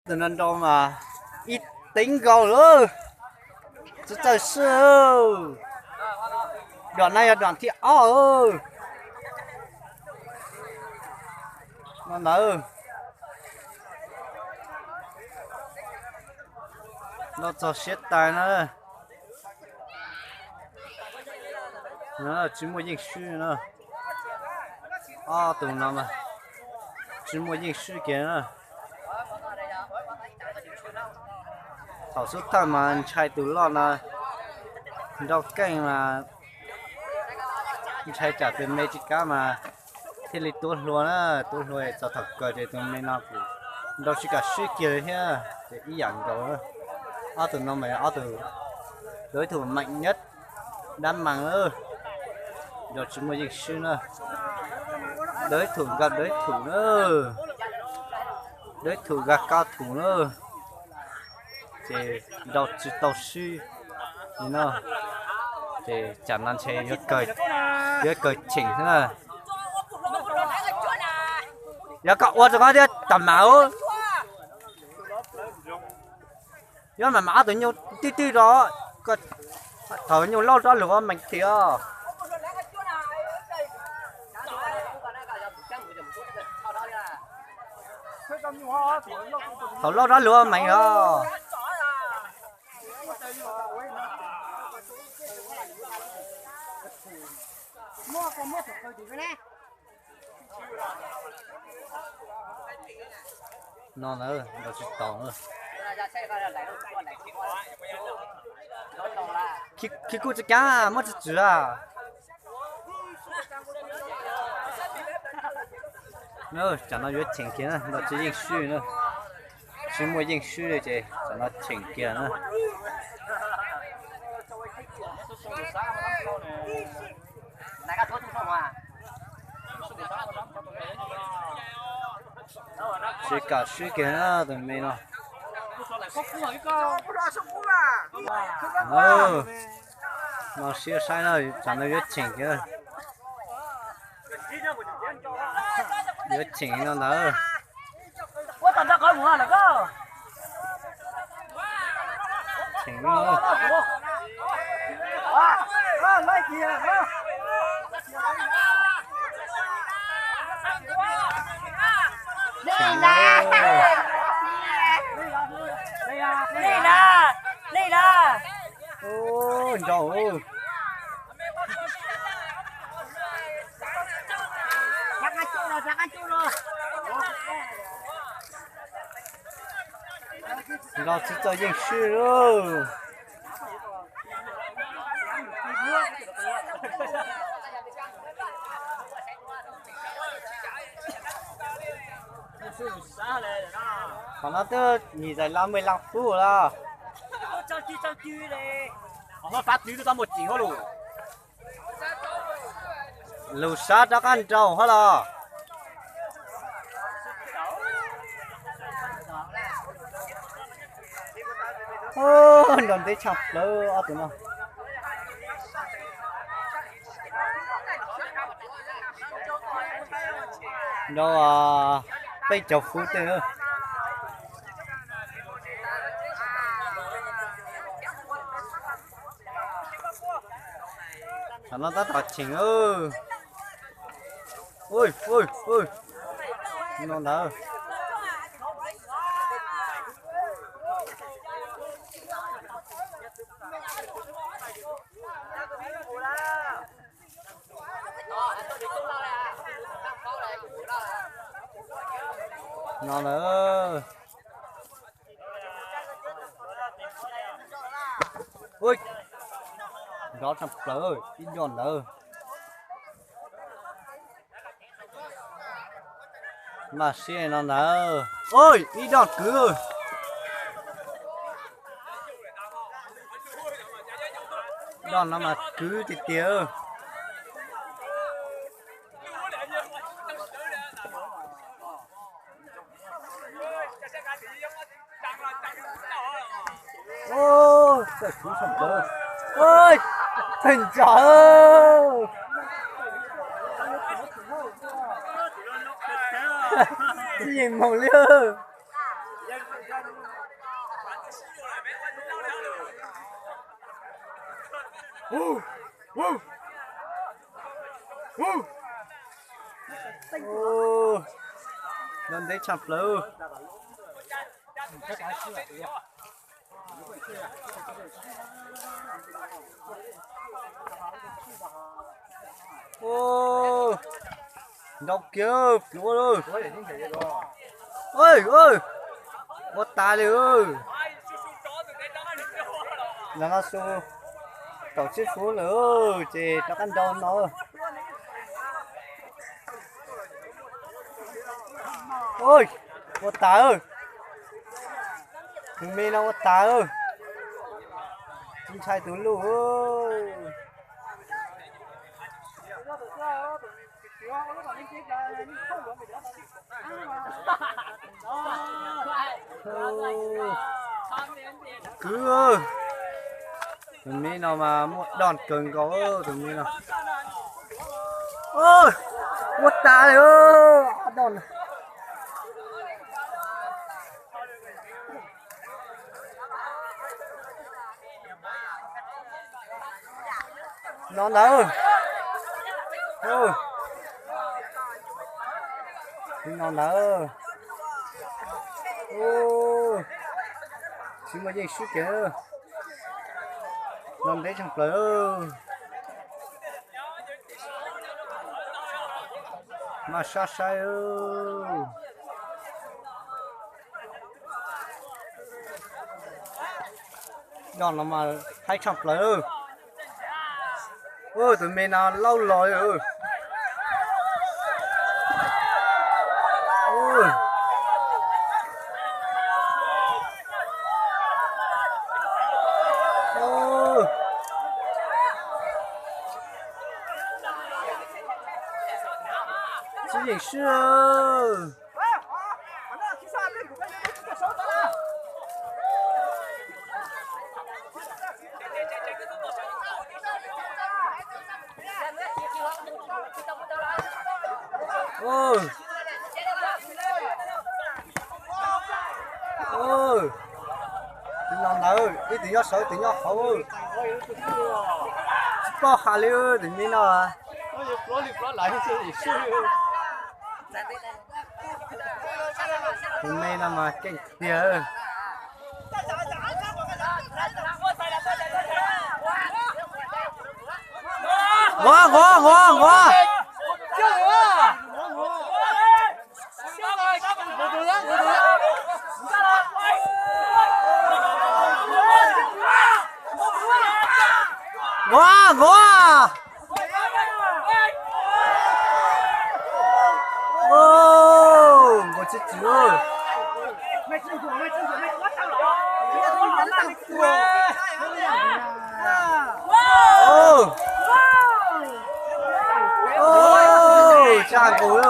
Tus no nrau mas ib teev nkaus lawm. Txawj txawj xwb. Dom no yog dom thib ob. No ntawd. Nrau txog siab tais na. Tsis muaj yeej swb na. Ob tus no mas tsis muaj yeej swb kiag na. Thaum xub thawj mas ntshai tus loj no nrau keej mas ntshai tsam tus me tsis kam mas thiaj li tuab hlua na, tuab hlua txog thaum kawg ces tus me no kuj nrau tsis kam swb kiag li thiab ces ib yam nkaus. Ob tug no mas yog ob tug đối thủ mạnh nhất đá măng na, nrau tsis muaj yeej swb na. Đối thủ gặp đối thủ na, đối thủ gặp cao thủ na, ces nrau tsis tau swb li no. Ces tsam no ntshe yuav kawg cheem xwb na. Yog koj ua rau koj thiab tam mam, yuav mam mam ob tug nyuj twj twg rau, thaum nyuj lauj rov lug ua mees tiag. Thaum lauj rov lug ua mees os. No ntawd nrau tsis tau. Khib kuj tsis kav muab tsis tswm a. Tsam no yuav cheem kiag na, nrau tsis yeej swb na. Tsis muaj yeej swb li ces tsam no cheem kiag na. Tsis kam swb kiag na tus me no. No siab saib na, tsam no yuav cheem kiag. Yuav cheem no ntawd. Cheem no. Cheem no. Ub, nrau. Nrau tsis txawj yeej swb lauj. Qhov no twb nyis zais la mej la pub lawm. Lug sab rov qab nrau hab los. Nrau ntev tshaj plaws ob tug no. Nrau peb caug fuv tej. Tam no tab tom cheem. No ntawd. No ntawd. Nrov tshaj plaws ib doj ntawd. Maj siab no ntawd. Ib doj kwv. Doj no mas kwv tiag tiag. Txawj kwv tshaj plaws. Txawj ntsa. Tsis yeej moog li. Noj ntev tshaj plaws. Nrau kiag pluav. Ua tas li. Los no su kaum tsib fuv lawm ces rov qab nrau no. Ua tas. Tus me no ua tas. Tsis ntshai tus luj. Kwv, tus me no mas muaj doj kawg nkaus tus me no. Ua tas li doj. No ntawd. Tus no ntawd. Tsis muaj yeej swb kiag. Noj ntev tshaj plaws. Mas sab saib. Doj no mas haib tshaj plaws. Tus me no laub los. Tsis yeej swb. Tus no ntawd ib tug nyob saud ib tug nyob hauv. Tsis paub hais li tus me no. Tus me no mas keej tiag. Nqov, nqov, nqov, nqov. Nqov, nqov. Nqos tsis tswm. Tsa nqus.